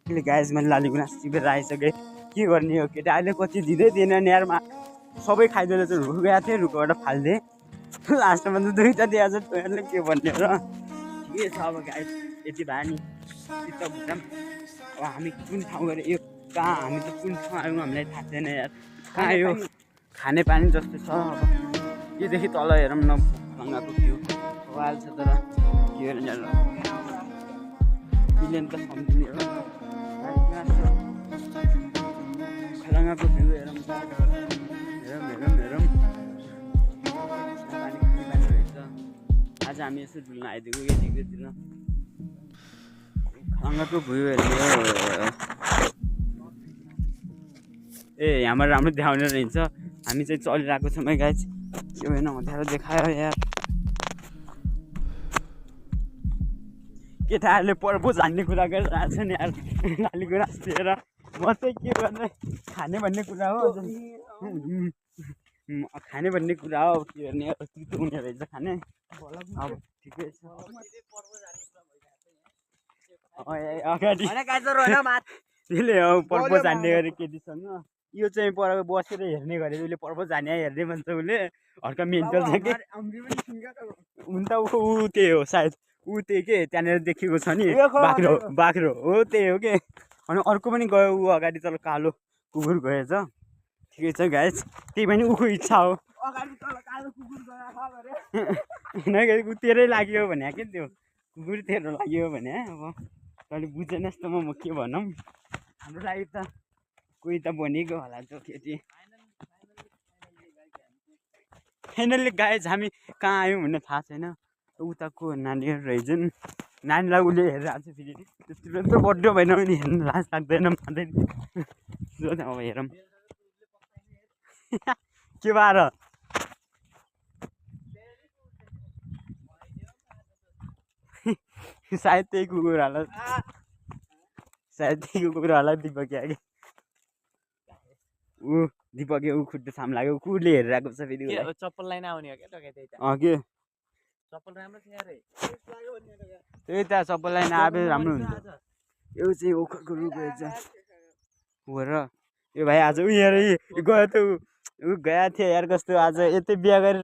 अहिले गाइस मैले लाली गुराँस टिपेर आइसकेँ। के गर्ने हो केटा अहिले कति दिँदै दिएन यारमा सबै खाइदिएर चाहिँ रुख गएको थिएँ रुखबाट फालिदिएँ लास्टमा त दुईवटा दिएको छ तैँहरूले के भन्ने र के छ अब गाइस यति भयो नि चित्त बुझाम अब हामी कुन ठाउँ गएर यो कहाँ हामी त कुन ठाउँ आयौँ हामीलाई थाहा छैन यार कहाँ यो खाने पानी जस्तो छ अब योदेखि तल हेरौँ न खलङ्गाको भ्यू भइहाल छ तर के गर्ने मिलेन त सम्झिने हो खलङ्गाको भ्यू हेरौँ त हेरौँ पानी रहेछ आज हामी यसो डुल्न आइदिएको यतिकोतिर खलङ्गाको भ्यू हेर्ने ए यहाँबाट राम्रो देखाउने रहन्छ हामी चाहिँ चलिरहेको छौँ है गाइस यो होइन अँध्यारो देखायो यार केटाहरूले पर्पज हान्ने कुरा गरिरहेको छ नि यार लाली गुराँस दिएर म चाहिँ के गर्ने खाने भन्ने कुरा हो खाने भन्ने कुरा हो के गर्ने तितो हुने रहेछ खाने अब ठिकै छ अगाडि त्यसले हो पर्पज हान्ने गरे केटीसँग यो चाहिँ पर बसेर हेर्ने गरे उसले पर्पज हाने हेर्ने भन्छ उसले हर्का मेन्टल छ कि हुन त ऊ त्यही हो सायद ऊ त्यही के त्यहाँनिर देखेको छ नि बाख्रो हो त्यही हो के अनि अर्को पनि गयो ऊ अगाडि तल कालो कुकुर गएछ ठिकै छ गाइस त्यही पनि ऊको इच्छा हो ऊ तेरै लाग्यो भने के त्यो कुकुर तेरो लाग्यो भने अब तैँले बुझेन जस्तो म के भनौँ हाम्रो लागि त कोही त बनिएको होला त्यो केटी फाइनल्ली गाइस हामी कहाँ आयौँ भन्ने थाहा छैन उताको नानीहरू रहेछन् नानीलाई उसले हेरेर आएको छ फेरि त्यस्तो बड्डो भएन भने हेर्नु लाज लाग्दैन मान्दैन अब हेरौँ के भएर सायद त्यही कुकुर होला दिपक ऊ दिपक ऊ खुट्टा साम लाग्यो कुकुरले हेरेर आएको छ फेरि चप्पल लाइन आउने हो क्या के चप्पल राम्रो थियो रे त्यही त चप्पल लाइन आए राम्रो हुन्छ यो चाहिँ ओखरको रुख रहेछ हो र यो भाइ आज ऊ यहाँ गयो त ऊ गएको थियो यार कस्तो आज यतै बिहा गरेर